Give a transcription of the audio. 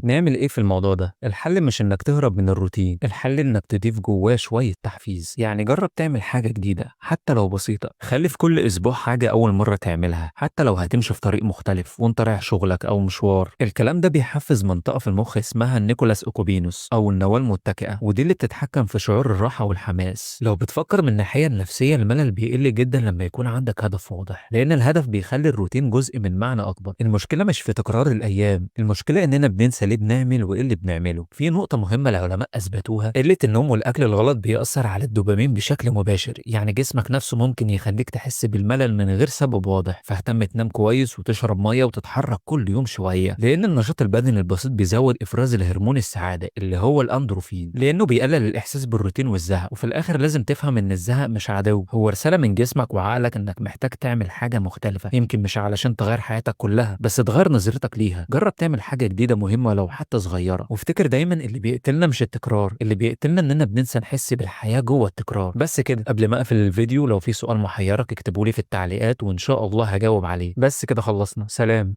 نعمل ايه في الموضوع ده؟ الحل مش انك تهرب من الروتين، الحل انك تضيف جواه شوية تحفيز. يعني جرب تعمل حاجة جديدة حتى لو بسيطة، خلي في كل اسبوع حاجة اول مرة تعملها، حتى لو هتمشي في طريق مختلف وانت رايح شغلك او مشوار. الكلام ده بيحفز منطقة في المخ اسمها النيكولاس اوكوبينوس او النواة المتكئة، ودي اللي بتتحكم في شعور الراحة والحماس. لو بتفكر من الناحية النفسية، الملل بيقل جدا لما يكون عندك هدف واضح، لان الهدف بيخلي الروتين جزء من معنى اكبر. المشكلة مش في تكرار الايام، المشكلة اننا بننسى ليه بنعمل وايه اللي بنعمله. في نقطة مهمة العلماء اثبتوها، قلة النوم والاكل الغلط بيأثر على الدوبامين بشكل مباشر، يعني جسمك نفسه ممكن يخليك تحس بالملل من غير سبب واضح. فاهتم تنام كويس وتشرب مية وتتحرك كل يوم شوية، لان النشاط البدني البسيط بيزود افراز الهرمون السعادة اللي هو الاندروفين، لانه بيقلل الاحساس بالروتين والزهق. وفي الاخر لازم تفهم ان الزهق مش عدو، هو رسالة من جسمك وعقلك انك محتاج تعمل حاجة مختلفة، يمكن مش علشان تغير حياتك كلها، بس تغير نظرتك ليها. جرب تعمل حاجة جديدة مهمة لو حتى صغيرة، وافتكر دايما اللي بيقتلنا مش التكرار، اللي بيقتلنا اننا بننسى نحس بالحياة جوه التكرار. بس كده، قبل ما اقفل الفيديو لو في سؤال محيرك اكتبولي في التعليقات وان شاء الله هجاوب عليه. بس كده خلصنا، سلام.